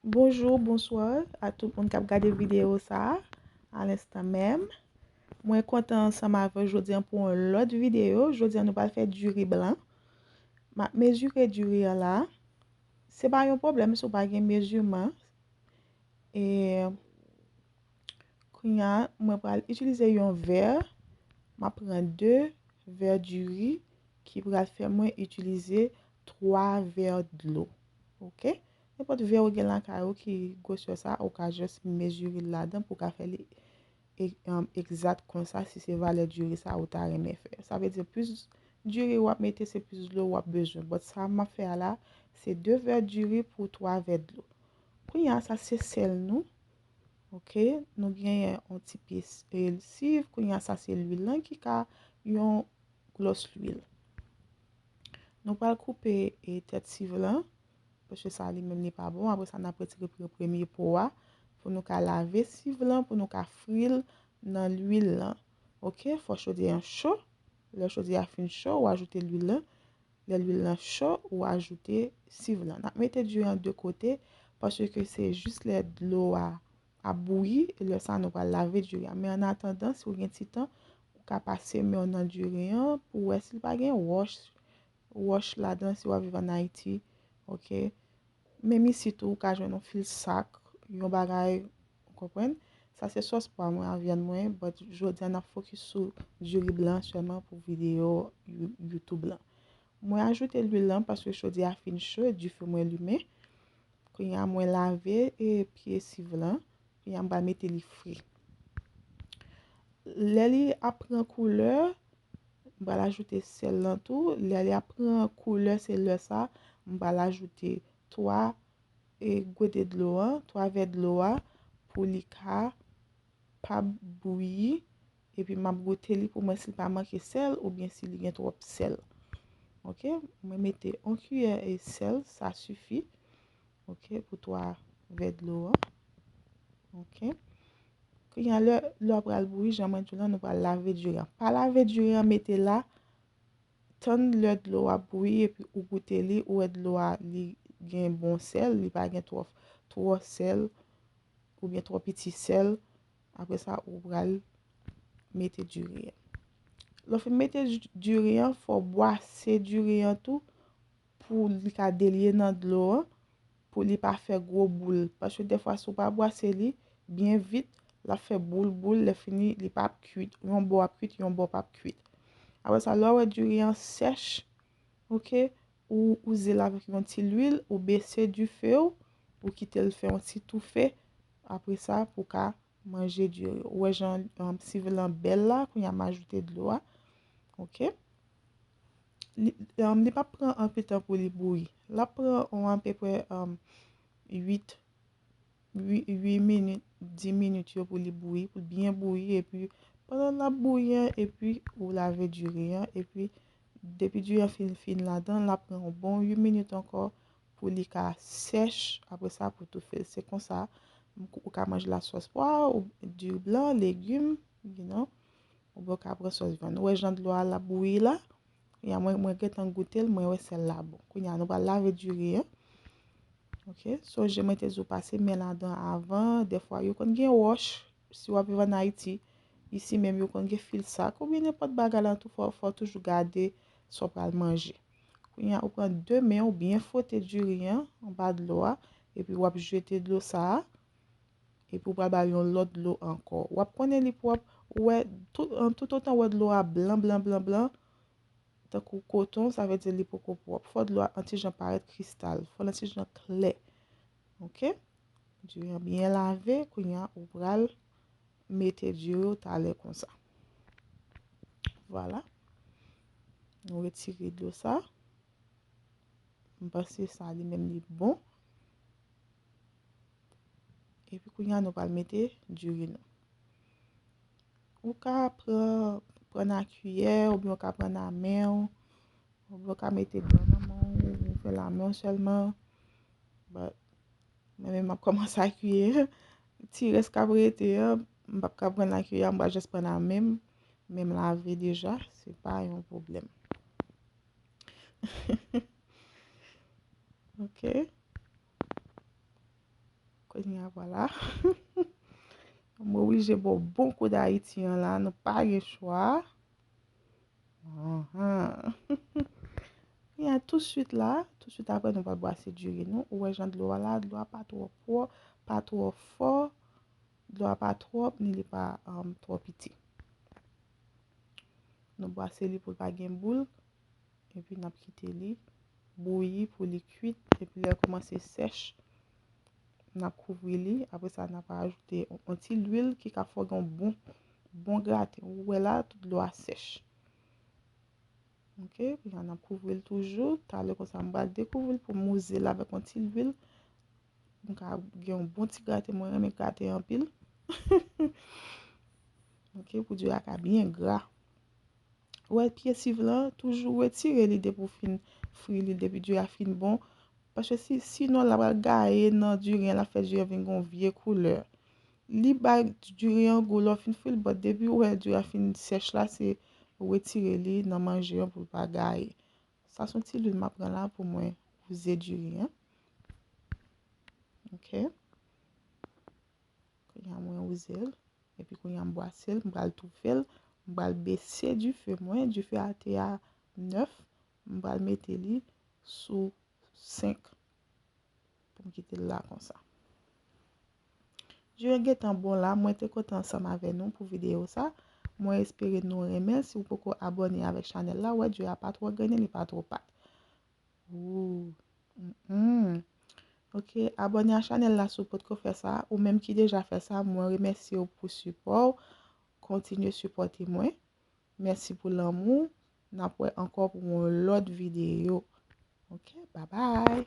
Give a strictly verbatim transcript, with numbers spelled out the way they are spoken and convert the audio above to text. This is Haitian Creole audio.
Bonjou, bonswa a tout moun k ap gade videyo sa a, a lenstan menm. Mwen kontan ansanm avè w jodi a pou yon lòt videyo. Jodi a nou pral fè diri blan. M ap mezire diri an la. Se pa yon pwoblèm si w pa gen meziman. E kounye a, mwen pral itilize yon vè. M ap pran de vè diri ki pral fè mwen itilize twa vè dlo. Oke? Nenpòt vè ou gen lakay ou ki gwosè sa, ou ka jis mezire l ladan pou w ka fè li e- um, egzat konsa si se valè diri sa ou ta renmen fè. Sa vle di plis diri w ap mete, se plis dlo w ap bezwen. But sa m ap fè a la, se de vè diri pou twa vè dlo. Kounye a, sa se sèl nou. Oke, nou genyen yon ti pye s- e, siv. Kounye a, sa se lwil lan ki ka yon glòs lwil. Nou pral koupe e tèt siv lan, paske sa li menm li pa bon. Apre sa, n ap retire pre- premye po a pou nou ka lave siv lan, pou nou ka fri l nan lwil lan. Oke, fò chodyè an cho. Lè chodyè a fin cho, ou ajoute lwil lan. Lè lwil lan cho, ou ajoute siv lan. N ap mete diri an de kote, paske se jis lè dlo a ap bouyi, e lè sa a nou pral lave diri a. Men an atandan, si w gen ti tan, ou ka pase men w nan diri an pou w wè si l pa gen wòch, wòch ladan si w ap viv ann Ayiti. Oke? Menm isi tou, ou ka jwenn yon fil sak, yon bagay, ou konprann? Sa se sòs pwa mwen a vyann mwen, but jodi a n ap fokis sou diri blan sèlman pou videyo You- YouTube lan. Mwen ajoute lwil lan paske chodyè a fin cho, dife mwen limen. Kounye a mwen lave e pye siv lan. Kounye a m pral mete li fri. Lè li ap pran koulè, m pral ajoute sèl lan tou. Lè li ap pran koulè, se lè sa m pral ajoute twa e gode dlo an, twa vè dlo a pou li ka pa bouyi. Epi m ap goute li pou m wè si l pa manke sèl oubyen si li gen twòp sèl. Oke, mwen mete yon kiyè e sèl, sa sifi. Oke, pou twa vè dlo an. Oke. Kounye a, lè, lè w pral bouyi, jan mwen di w lan, nou pral lave diri an. Pa lave diri an, mete la, tann lè dlo a bouyi, epi ou goute li, ou wè dlo a, li gen bon sèl, li pa gen twò, twò sèl, oubyen twò piti sèl. Apre sa, ou pral mete diri an. Lè w fin mete di- diri an, fò w bwase diri an tou pou li ka delye nan dlo an, pou li pa fè gwo boul. Paske dèfwa, si w pa bwase li byen vit, l ap fè boul, boul, lè fini, li p ap kwit. Yon bò ap kwit, yon bò p ap kwit. Apre sa, lè w wè diri an sèch, oke, ou wouze l avèk yon ti lwil, ou bese dife w, ou kite l fè yon ti toufe. Apre sa, pou w ka manje diri. Ou wè jan, um, siv lan bèl la, kounye a m ajoute dlo a. Oke. Li, um, li p ap pran anpil tan pou li bouyi. L ap pran yon apeprè, um, uit, uit, uit minit, dis minit yo pou li bouyi, pou l byen bouyi. Epi, pandan l ap bouyi an, epi ou lave diri an, epi depi diri an fin, fin ladan, l ap pran yon bon uit minit ankò pou li ka sèch. Apre sa, pou toufe l. Se konsa, ou ka manje lasòs pwa, ou diri blan, legim, you know. Oubyen w ka pran sòs vyann. Ou wè jan dlo a l ap bouyi la? Kounye a mwen, mwen gentan goute l, mwen wè sèl la bon. Kounye a nou pral lave diri an. Oke, sonje mwen te di w pase men ladan avan. Dèfwa, yo konn gen wòch. Si w ap viv ann Ayiti, isi menm yo konn gen fil sak oubyen nenpòt bagay la tou, fò, fò w toujou gade sa w pral manje. Kounye a, ou pran de men w byen fwote diri an anba dlo a, epi w ap jete dlo sa a, epi w pral ba l yon lòt dlo ankò. W ap konnen li pwòp, ou wè, tout, an, toutotan w wè dlo a blan, blan, blan, blan, tankou koton, sa vle di li poko pwòp. Fò dlo a an ti jan parèt kristal, fò l an ti jan klè. Oke? Diri an byen lave, kounye a ou pral mete diri w talè konsa. Vwala. Nou retire dlo sa. M panse sa li menm li bon. Epi kounye a nou pral mete diri nou. Ou ka pran, pran nan kiyè, oubyen ou ka pran nan men w, oubyen ou ka mete dlo nan men w, ou fè nan men w sèlman. But, mwen menm m ap kòmanse ak kiyè. Ti rès k ap rete an, m p ap ka pran nan kiyè, m pral jis pran nan men m. Men m lave deja, se pa yon pwoblèm. Oke. Kounye a, vwala. M oblije ba w bon kou Dayiti an la, nou pa gen chwa. Anhan. Kounye a, tousuit la, tousuit apre, nou pral bwase diri nou. Ou wè jan dlo a la, dlo a pa twò pwòp, pa twò fò, dlo a pa twòp, ni li pa um, twò piti. Nou bwase li pou l pa gen boul. Epi n ap kite li bouyi pou li kuit. Epi lè l kòmanse sèch, n ap kouvri li. Apre sa, n ap ajoute yon ti lwil ki ka fè w gen yon bon, bon graten. Ou wè la, tout dlo a sèch. Ok, kounye a n ap kouvri l toujou. Talè konsa, m pral dekouvri l pou m wouze l avèk yon ti lwil. M ka gen yon bon ti graten, mwen renmen graten anpil. Ok, pou diri a ka byen gra. Ou wè pye siv lan, toujou retire li depi w fin fri li, depi diri a fin bon. Paske si, sinon, l ap al gaye nan diri an, l ap fè diri an vin gen yon vye koulè. Li bay diri an gou lè w fin fri l, but depi w wè diri a fin sèch la, se retire li nan manje an pou l pa gaye. Sa se yon ti lwil m ap pran la pou mwen wouze diri an. Ok. Kounye a mwen wouze l. Epi kounye a m bwase l, m pral toufe l, m pral bese dife mwen, dife a te a nèf, m pral mete li sou senk pou m kite l la konsa. Diri an gentan bon la, mwen te kontan ansanm avè nou pou videyo sa. Mwen espere nou renmen. Si w poko abòne avèk chanèl la, wè diri a pa twò grennen, li pa twò pat. Ooh. Mm-mm. Ok, abòne a chanèl la si w potko fè sa. Ou menm ki deja fè sa, mwen remèsye w pou sipò w. Kontinye sipòte mwen. Mèsi pou lanmou. N ap wè ankò pou yon lòt videyo. Ok, babay.